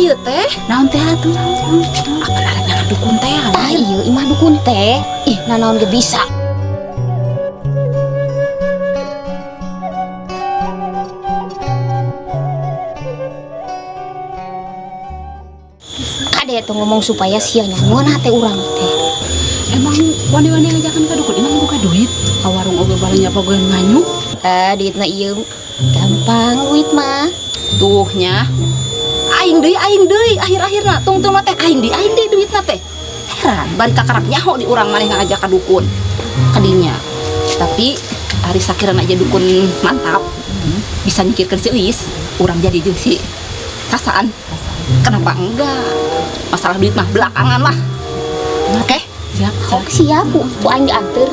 ieu teh. Naon teh atuh? Naon? Apa arek dukun teh? Tah ieu imah dukun teh. Ih, nanaon ge bisa. Kade tuh ngomong supaya sia nyamuan hate urang teh. Emang wani-wani ngajakan ka dukun, emang buka duit? Ka warung oge barangnya pogoe nganyuk. Eh, duitna ieu gampang duit mah. Tuh nya. Aing deui akhir-akhirna tungtung teh aing deui duitna teh. Heran, bari kakarak nyaho di urang maneh ngajak ka dukun. Kadinya. Tapi ari sakirana aja dukun mantap. Bisa nyingkirkeun si Uis, urang jadi jeung si Sasan. Kenapa enggak? Masalah duit mah belakangan lah. Oke? Siap, siap. Oke siap, ku aing dianter.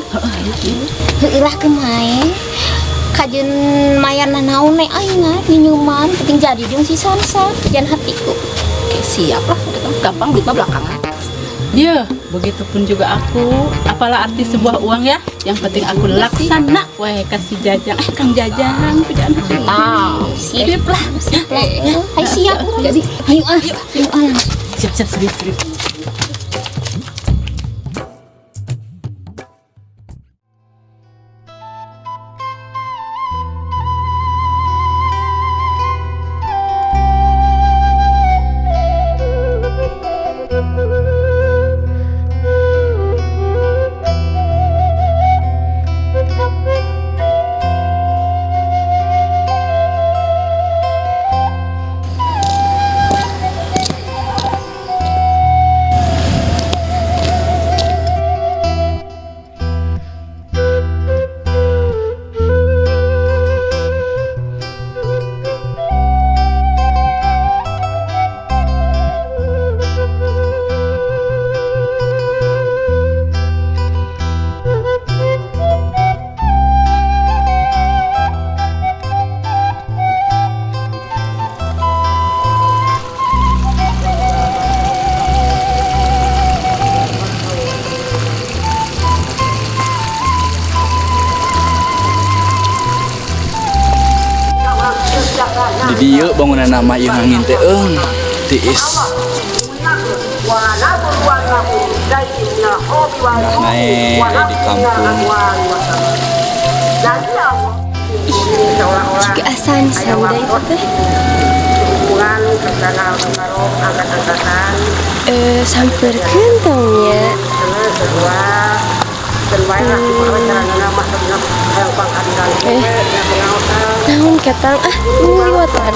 Heueuh lah kumaha. Kajeun mayar nanaon we aing ah minuman penting jadi jeung si Sansan jan hatiku. Oke, siap lah. Gampang duit mah belakangan. Ya, begitupun juga aku. Apalah arti sebuah uang ya? Yang penting aku laksana. Weh, kasih Jajang. Eh, Kang Jajang, pujaan hati. Tah, sip Sip lah. lah. Ayo siap. Jadi, ayo ah, ayo ah. Siap, siap, serius, serius. Di dieu bangunan nama ieu ngangin teh eung tiis. Naik di kampung. Jika asan sanda itu teh samperkeun tong nya. Eh, naon ketang ah liwatan.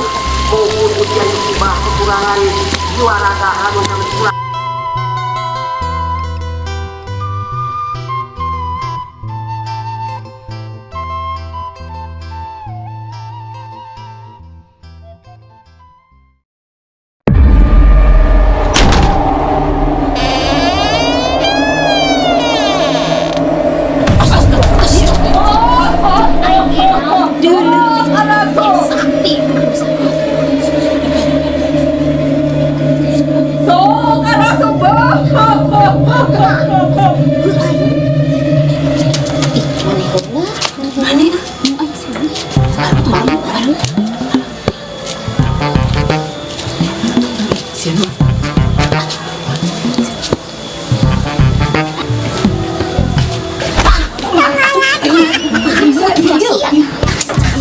Sakti. Ih, maneh heula. Mana ah? Nu aing sih. Bareng, bareng. Siap.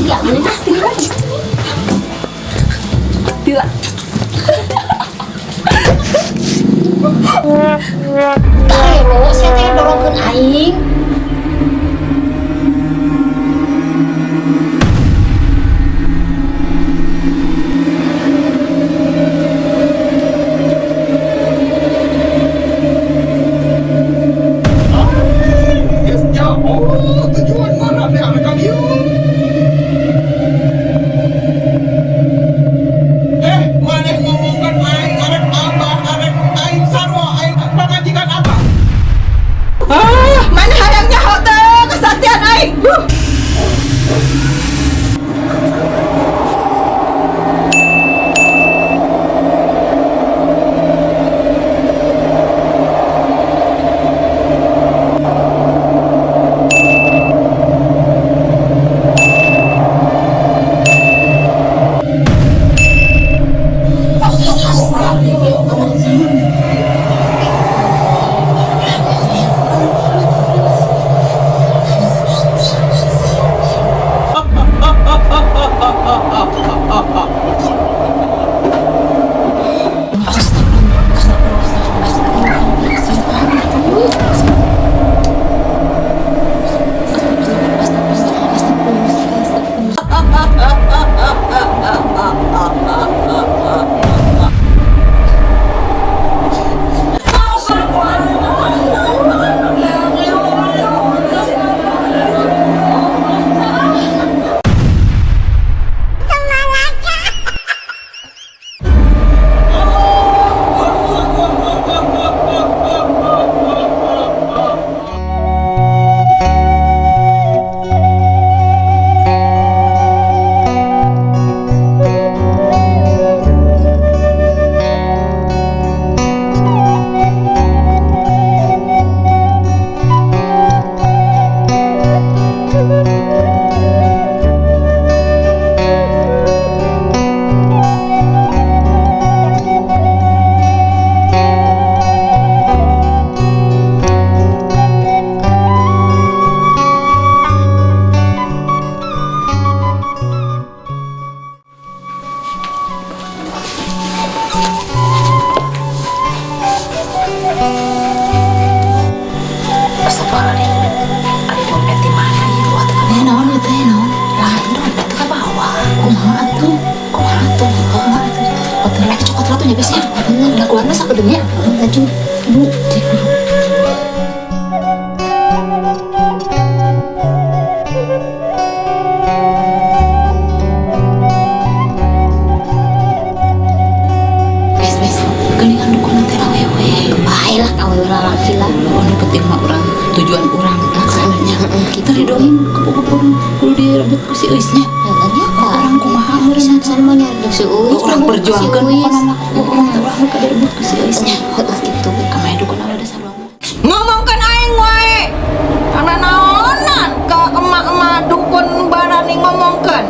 Iya, maneh ah. Tila. Karelo sia teh. Ari ari dompet di mana ieu? Wah, teu Eh, naon ieu teh, naon? Lain dompet teu kabawa. Kumaha atuh? Kumaha atuh? Kumaha atuh? Atuh lagi cokot ratu nya besnya. Dagoanna sakedeung nya. Laju. Bu, cek dulu. Bes bes, geuningan dukun teh awewe. Bae lah awewe lalaki lah. Oh, nu penting mah urang tujuan urang laksananya. Heeh, Kita didoain kupu-kupu kudu direbut ku si Eusnya. Heeh nya tah. Urang kumaha meureun? San-san mah nyari si Uis. Urang perjuangkeun Si Uis. pokona mah. Urang teh ulah nu direbut ku si Eusnya. Heeh gitu. Kamae dukun awewe da sarua mah. Ngomongkan aing wae. Karena naonan ke emak-emak dukun barani ngomongkan.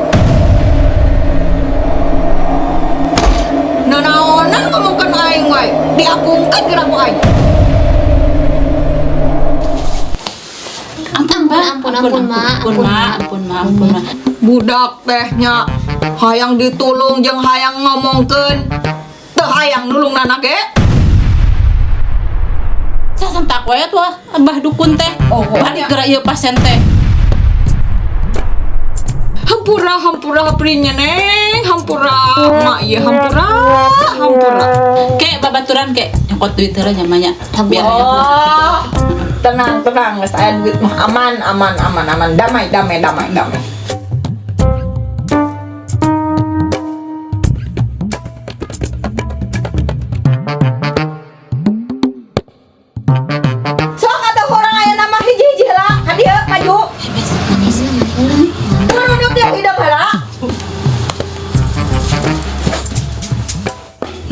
Naonan ngomongkan aing wae. Diapungkeun geura ku aing. Ampun, Mbak. Ampun, ampun, Ma. Ampun, Ma. Ampun, Ma. Ampun, Ma. Budak teh nya hayang ditulung jeung hayang ngomongkeun. Teu hayang nulung anak ge. Sasentak wae tuh abah dukun teh. Oh, Balik geura ieu pasien teh. Hampura hampura haprinya neng, hampura mak ieu hampura hampura. Kek babaturan kek nyokot duit heula nya mah nya. Biar aya Oh, tenang tenang, geus aya duit mah aman aman aman aman, damai damai damai damai. Sok atuh urang aya nama hiji-hiji heula, ka dieu maju. Manis lah, manis lah. Nurunut ya hidung heula.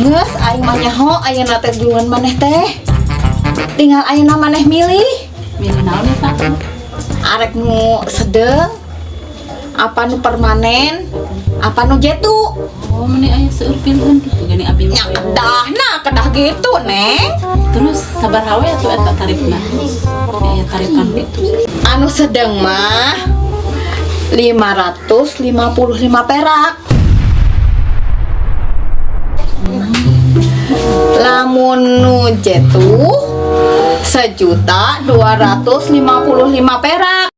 Geus aing mah nyaho ayeuna teh duluan maneh teh. Tinggal ayeuna maneh milih. Milih naon ya, Pak? Arek nu sedeng apa nu permanen apa nu jetu. Oh, meni aya seueur pilihan gitu gini abi mah. Nya kedah nah kedah gitu neng. Terus sabaraha we atuh eta tarifna? Aya tarifan gitu. Anu sedeng mah 555 perak. Lamun nu jetu 1.255.000 perak.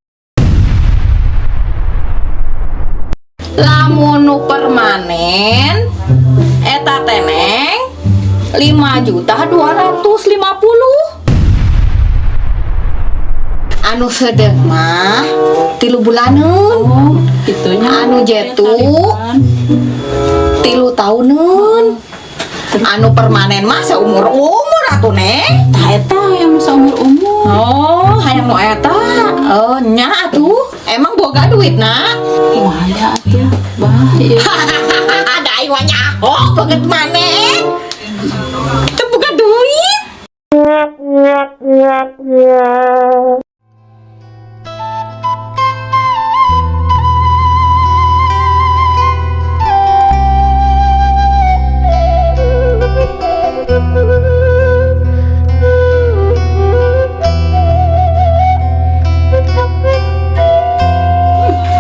Lamun nu permanen eta teh neng 5.250.000. Anu sedeng mah 3 bulaneun. Oh, gitunya. Anu jetu. Tarifan. 3 tahuneun. Anu permanen mah seumur umur atuh neng. Tah eta yang seumur umur. Oh, hayang nu eta. Oh, nya atuh. Emang boga duit nak? Kumaha ya atuh? Bah, ieu. Ada aing mah nyaho banget maneh. Teu boga duit.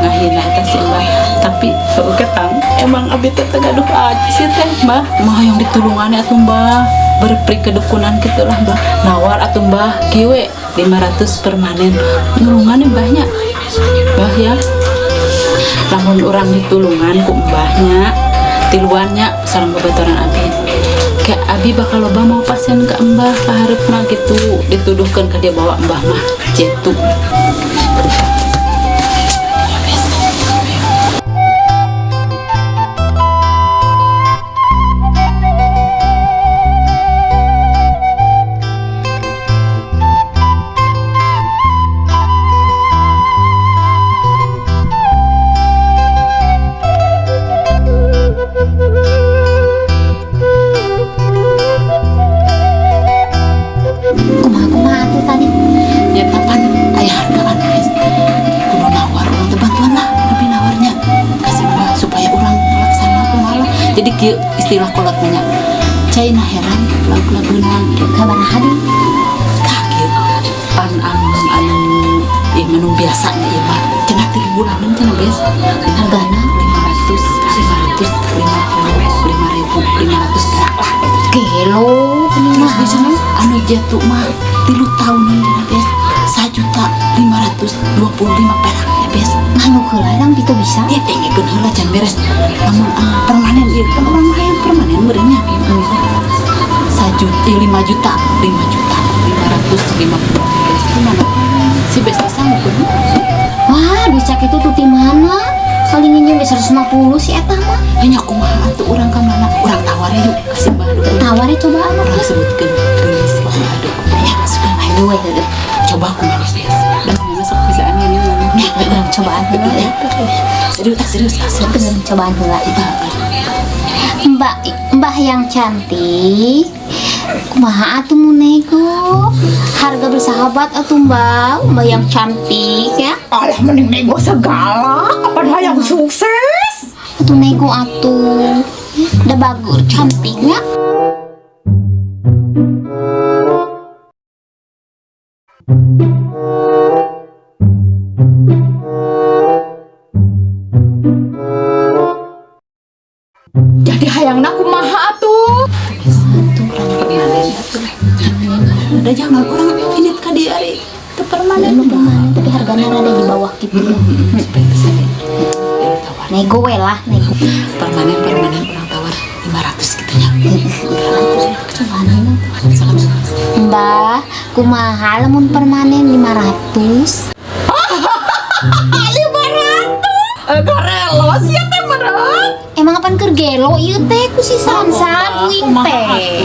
Ngahina eta si Mbah. Tapi heueuh ketang emang abi teh teu gaduh aja sih teh, Mbah. Mah yang ditulungan atuh Mbah. Berpri kedukunan kitu lah Mbah. Nawar atuh Mbah kieu we 500 permanen. Nulungan Mbahnya. Mbah ya. Lamun urang ditulungan ku Mbahnya, tiluannya sareng babaturan abi. Kayak abi bakal loba mau pasien ke Mbah ka hareupna gitu, dituduhkeun ka dia bawa Mbah mah jetu. Kumaha kumaha atuh tadi? Ya papan aya hargaan guys. Kudu nawar urang teh bantuan lah abi nawarnya. Kasih Mbah supaya urang laksana kumaha lah. Jadi kieu istilah kolot mah nya. Caina heran lauk beunang Kabaraha deui? Tah kieu. Pan anu anu ieu mah nu biasanya ieu mah cenah 3 bulanan cenah guys. Hargana? 500 555.000 500 perak lah gitu. Gelo, Terus di sana anu jatuh mah 3 tahunan cenah guys. 1.250. Lang itu bisa. Ieu dengekeun heula can beres. Lamun permanen ieu kan urang mah hayang permanen meureun nya. Sajuta, 5 juta, 5 juta, 550. Gimana? Si Besti sanggup? Wah, duit sakitu tuh di mana? Paling nginjem 150 si eta mah. Hanya kumaha atuh urang ka mana? Urang tawar yuk ka si Mbah Dukun. Tawar cobaan. Urang sebutkeun geulis si Mbah Dukun. Ya, sudah. Ayo we heueuh. Coba kumaha Bes. Dan mana sok bisaan ini ngomong. Nah, urang cobaan heula ya. Serius ah, serius ah, serius. Urang cobaan heula. Mbak, Mbah yang cantik. Kumaha atuh mun nego? Harga bersahabat atuh Mbak, Mbak yang cantik ya. Alah, mending nego segala. Apa hayang sukses? Atuh nego atuh. Ya, udah bagus, cantiknya. Jadi hayangna kumaha atuh? Atuh urang permanen atuh. Udah jangan urang ini ka dieu ari teu permanen. Ini permanen tapi harganya rada di bawah gitu ya. Supaya bisa tawar. Nego we lah, nego. Permanen permanen urang tawar 500 gitu nya. Cobaan heula. Mbah, kumaha lamun permanen 500? 500. Eh, garelo sia teh meureun. Emang apaan keur gelo ieu teh ku si Sansan uing teh.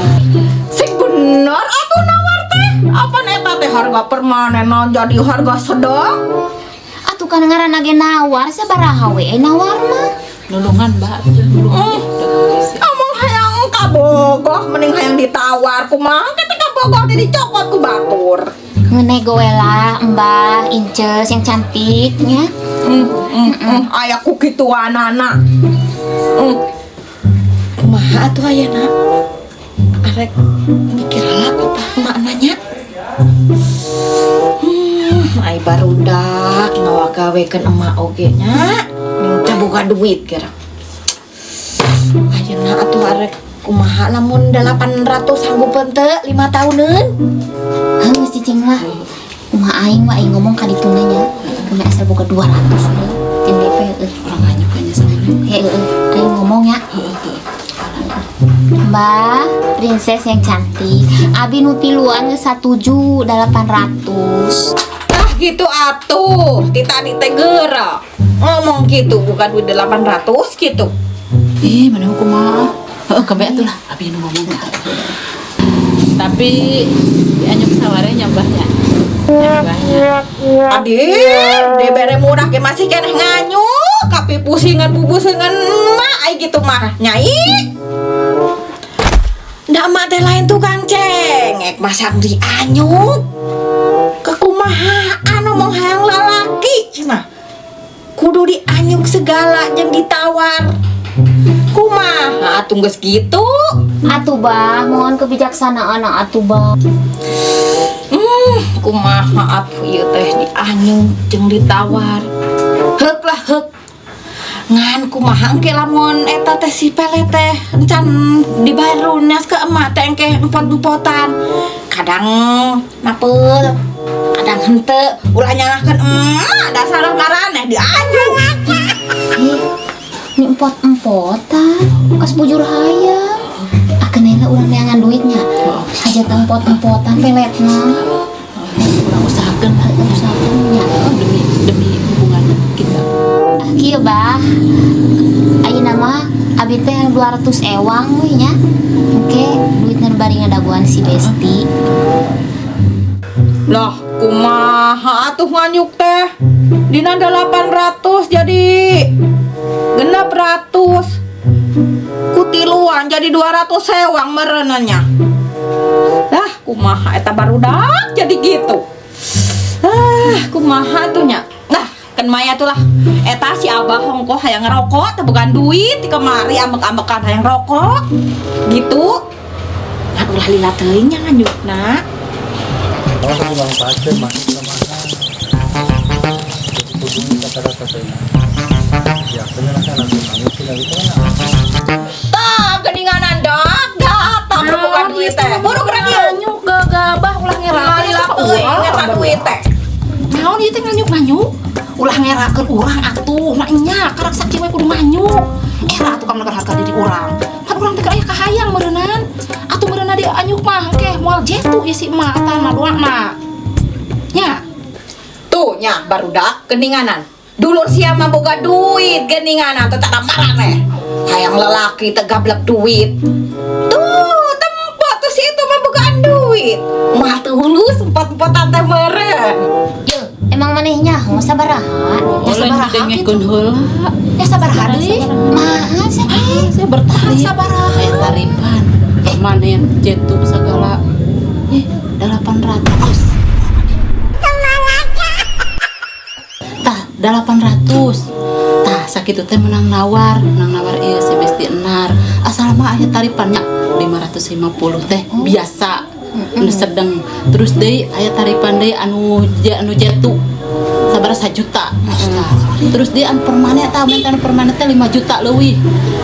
Sing bener atuh nawar teh. Apa eta teh harga permanen naon jadi harga sedang? Atuh kan ngaranna ge nawar sabaraha we nawar mah. Nulungan, Mbak. Nulungan. Among hayang kabogoh mending hayang ditawar kumaha ketika bogoh teh dicokot ku batur. Nego we lah, Mbah, Inces yang cantiknya. Aya ku kituanana. Kumaha atuh ayeuna? Arek mikir heula apa emak nanya. Ai barudak ngawagawekeun emak oge nya. Ning teh boga duit kira. Ayeuna atuh arek kumaha lamun 800 sanggupeun teu 5 tahuneun? Heuh, cicing lah. Kumaha aing mah aing ngomong ka dituna nya. Kumaha asal boga 200 deh. Jeung DP heueuh. Urang anyuk nya sama. Heueuh, aing ngomong ya. Mbah, princess yang cantik. Abi nu tiluan geus 1.800. Ah gitu atuh, ti tadi teh geura. Ngomong gitu bukan duit 800 gitu. Ih, mana kumaha? Heeh, kebe atuh lah. Abi nu ngomong. Tapi dianyuk saware nya Mbah nya. Mbahnya. Adil, dibere murah ge masih keneh nganyuk, kapi pusingan pupusingan mah ai gitu mah nyai. Ndak emak teh lain tukang cengek masak dianyuk. Kekumahaan ngomong hayang lalaki cenah. Kudu dianyuk segala jeung ditawar. Kumaha atuh geus kitu? Atuh bah, mohon kebijaksanaan atuh bah. Kumaha atuh ieu teh dianyuk jeung ditawar. Heuk lah heuk. Ngan kumaha engke lamun eta teh si pele teh encan dibayar lunas ke emak teh engke empot-empotan. Kadang napeul, kadang henteu, ulah nyalahkeun emak dasar maraneh dianyuk. Ih, ini empot-empotan, kas bujur hayam. Ah, kenela urang neangan duitnya. Aja teh empot-empotan peletna. Urang usahakeun lah. Usahakeun nya. Demi demi hubungan kita. Ah, kieu bah. Ayeuna mah abi teh 200 ewang we nya. Engke duitna bari ngadaguan si Besti. Lah, kumaha atuh nganyuk teh? Dina 800 jadi 600. Kutiluan jadi 200 sewang merenanya. Lah, kumaha eta barudak jadi gitu. Ah, kumaha tuh nya? Nah, kan maya tuh lah. Eta si abah hongko hayang ngerokok teh bukan duit di kemari ambek-ambekan hayang rokok. Gitu. Nah, ulah lila teuing nya nganyukna. Oh, dimanfaatkan masuk ke mana? Jadi kata-kata saya. Ya, penjelasan langsung kami tidak bisa. Tah, geninganan dak, datang bukan duit teh. Buru gerak ieu. Anyuk gagabah ulah ngerang. Lila teuing eta duit teh. Naon ieu teh nganyuk-nganyuk? Ulah ngerakeun urang atuh, maknya karak sakieu we kudu nganyuk. Era atuh kamu harga diri urang. Pan urang teh keur aya kahayang meureunnan. Atuh meureunna dia anyuk mah engke moal jetu ieu si emak tah mah doana. Nya. Tuh nya barudak geninganan. Dulur sia mah boga duit geninganan teh tak maraneh. Hayang lelaki teh gablek duit. Tuh tempat tuh si itu mah bogaan duit. Mah tuh hulus empat-empatan teh meureun. Ye, emang maneh nyaho sabaraha? Ya sabaraha dengekeun gitu. Heula. Ya sabaraha deui? Mahal sih teh. Saya bertarif. Sabaraha? Aya taripan permanen jetu segala. 800. Tah, 800. Tah, sakitu teh menang nawar ieu si Besti Enar. Asal mah aya taripannya 550 teh biasa. Nu sedeng. Terus deui aya taripan deui anu jetu sabaraha sajuta. Tah, terus dia anu permanen tah minta anu permanen teh 5 juta leuwih.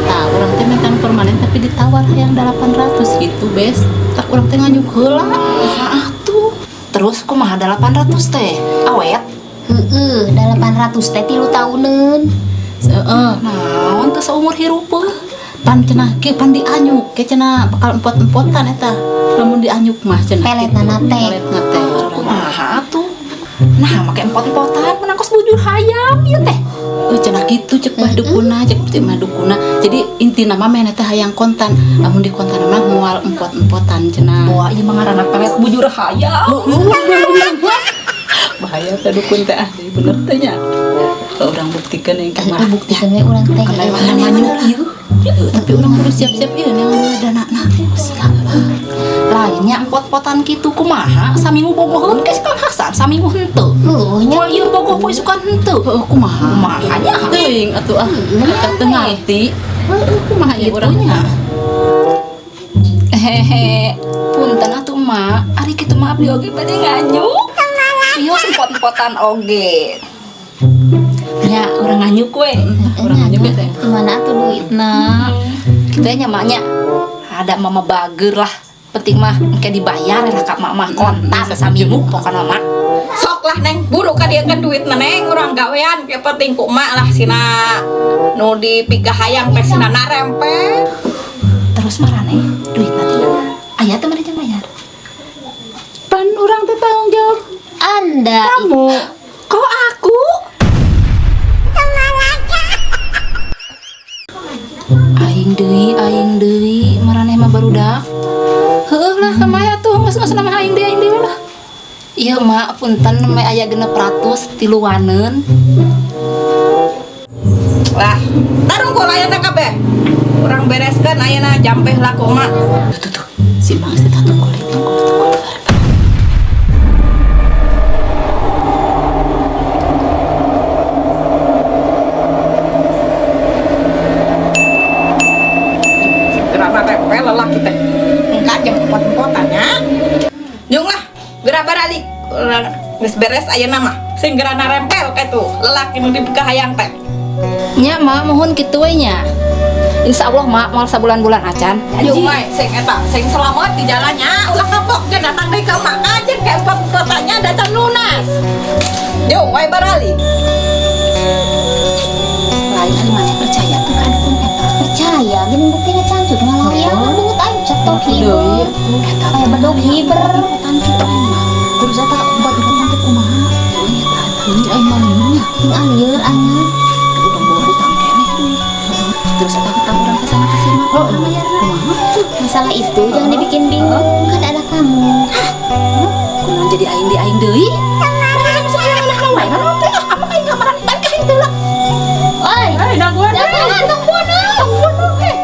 Tah, urang teh minta anu permanen tapi ditawar hayang 800 gitu, Bes. Tak urang teh nganyuk heula. Ah tuh. Terus kumaha 800 teh? Awet? Heeh, 800 teh 3 tahuneun. Heeh. Naon teh saumur hirup euy? Pan cenah ke pan dianyuk ke cenah bakal empot-empotan eta. Lamun dianyuk mah cenah. Peletna teh. Peletna teh. Kumaha tuh? Nah, make empot-empotan menang kos bujur hayam ieu teh. Cenah kitu cek mah dukuna, cek teh mah dukuna. Jadi intina mah maneh teh hayang kontan. Lamun di kontan mah moal empot-empotan cenah. Wah, ieu mah ngaranna pelet bujur hayam. Bahaya teh dukun teh ah, bener teh nya. Urang buktikan yang Heeh, kemarin. buktikan we urang teh. Kan lewat nganyuk ieu. Tapi urang kudu siap-siap ieu yang dana na. Siap. Lainnya empot-empotan kitu kumaha saminggu bogoheun ke si Kang Hasan saminggu henteu. Heuh nya. Moal ieu bogoh poe isukan henteu. Heeh, kumaha? Kumaha nya? Teuing atuh ah. Eta teu ngarti. Heeh, kumaha ieu urang Itunya. Hehe, punten atuh emak, ari kitu mah abdi oge bade nganyuk. Ieu empot-empotan oge. Nya urang nganyuk we. Urang nganyuk ya teh. Di mana atuh duitna? Kitu nya maknya. Ada mama bager lah. Penting mah engke dibayar lah ka mak mah kontan saminggu pokona mah. Sok lah neng, buru ka dia kan duit neng urang gawean ke penting ku emak lah sina nu dipikahayang teh sina narempe. Terus maraneh duit nanti aya teh maneh bayar. Pan urang teh tanggung jawab Anda kamu. Kok aku? Aing deui, maraneh mah barudak. Heueuh lah kamaya tuh geus nama aing deui lah. Ieu mak punten me aya 600 tiluaneun. Lah, tarung kok layana kabeh. Urang bereskeun ayeuna jampeh lah ku emak. Tuh tuh tuh. Si Mang si tunggu tunggu tunggu. Gerana tempe lelaki teh. Engka jeung empot-empotan nya. Jung lah, geura baralik. Urang geus beres ayeuna mah. Sing gerana rempel kitu lelaki nu dipikahayang teh. Nya mak mohon kitu we nya. Insya Allah mak moal sabulan-bulan acan. Jung we sing eta sing selamat di jalannya ulah kapok ge datang deui ka emak kajen ke empot-empotannya datang lunas. Jung we baralik. Lain ari maneh percaya tuh ka dukun eta. Percaya gini buktina cangcut ngalawian beungeut aing cetok hiber. Eta Aya bedog hiber. empotan kitu aing mah. Terus eta empot-empotan teh kumaha? Euy eta eta. Ini aing mah liurnya. Ting alieur aing. Urang bawa hutang keneh deui. Terus eta hutang urang ke sana ka si mak. Oh, bayarna. kumaha? Masalah itu jangan dibikin bingung, kan ada kamu. Kunaon jadi aing di aing deui? Nah, masuk aya ngeunah wae naon teh? Ah, apa aing kamaran balik ka aing teh lah. Oi, Hei, daguan. jangan tungguan. Tungguan eh.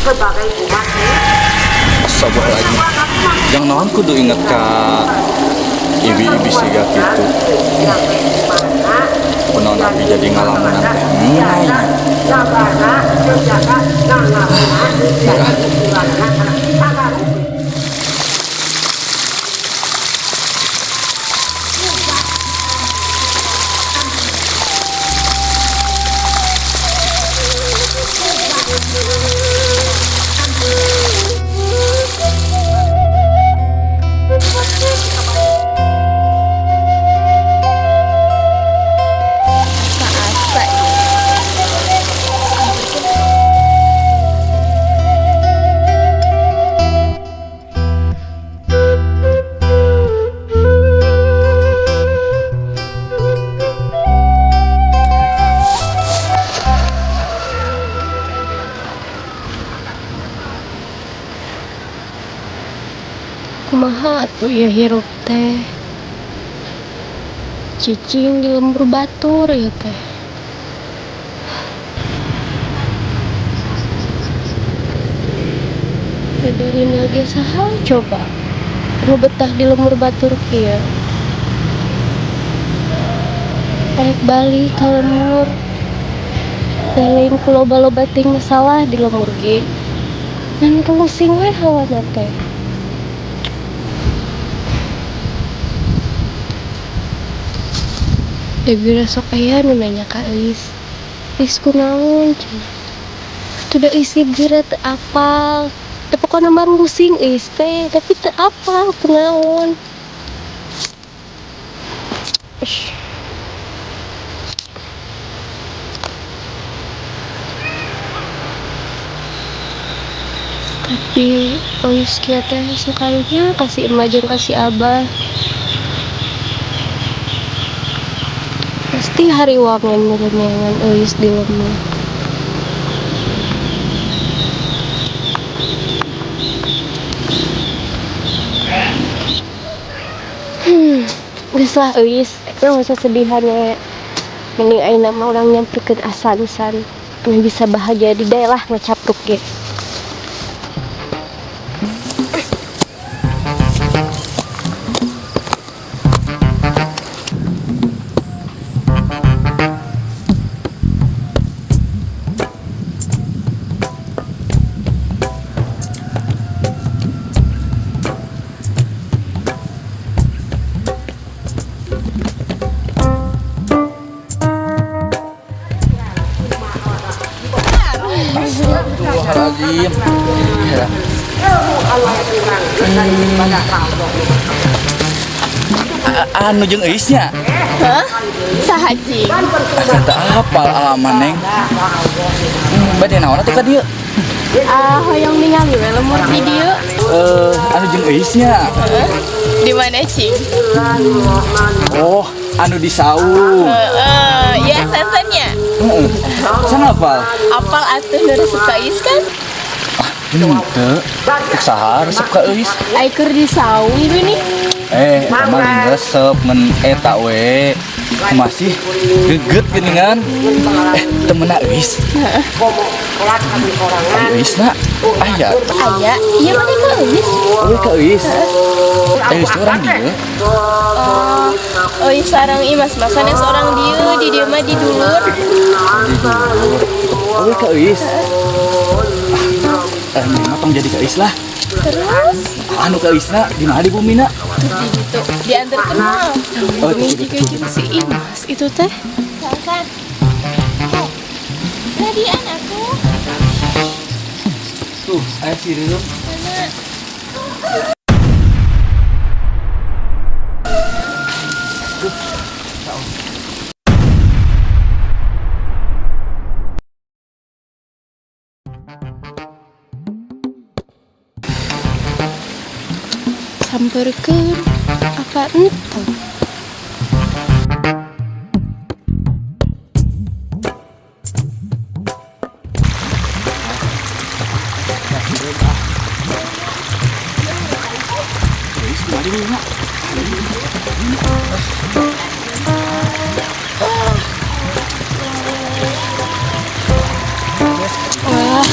Astagfirullahaladzim. Jang naon kudu inget ka ibi-ibi siga kitu. Kunaon abi jadi ngalamunan teh. Asa-asa ya. Kumaha atuh ieu hirup teh? Cicing di lembur batur ieu teh. Deudeurina ge saha coba nu betah di lembur batur kieu. Rek balik ka lembur. Da lain ku loba-loba teuing masalah di lembur ge. Ngan pusing we hawana teh. Dewi sok aya nu nanya ka Euis, "Euis kunaon?" cenah. Atuh da Euis ge geura teu apal. Da pokona mah rungsing Euis teh, tapi teu apal kunaon. Ish. Tapi Euis kieu teh sukanya ka si emak jeung ka si abah. Pasti hariwangan neuneunan Euis di lemah. Geus lah Euis, nggak usah sedihan we. Mending ayeuna mah urang nyamperkeun asan-san. Meh bisa bahagia di daerah ngacapruk ge. Astagfirullahaladzim. Ya. Anu jeung Euisnya. Hah? Saha cing? Asa teu apal alaman neng. Bade naon atuh ka dieu? Ah, hoyong ningali we lemur di dieu. Anu jeung Euisnya. Heeh. Di mana cing? Oh, anu di saung. Heeh, ya sansannya. Heeh. Sana apal? Apal atuh nu resep ka Euis kan? Ah, henteu. Cek saha resep ka Euis? Ai keur di saung geuning. Eta mah lain resep ngan eta we. Masih geget geuningan. Temenna Euis. Heeh. Ai Euis na? Aya. Aya, ieu mah ka Euis. Euy ka Euis. Euis teh urang dieu. Oh, Euis sareng Imas mah sanes orang dieu, di dieu mah di dulur. Di dulur. Euy ka Euis. Ah, ini mah tong jadi ka Euis lah. Terus? Anu ka Euisna di mana di bumina? Tuh di ditu, diantarkeun mah. Oh, Bumi itu juga jeung si Imas itu teh. Sansan. Heh. Radian atuh. Tuh, aya si Riru. Mana? Samperkeun apa entong? Wah.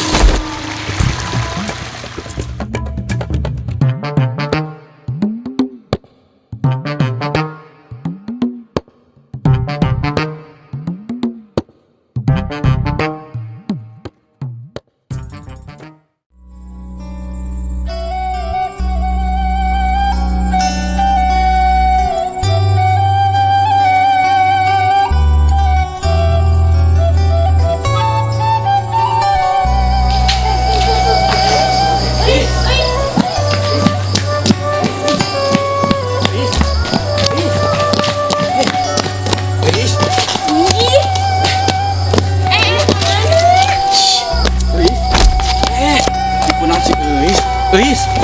Euis.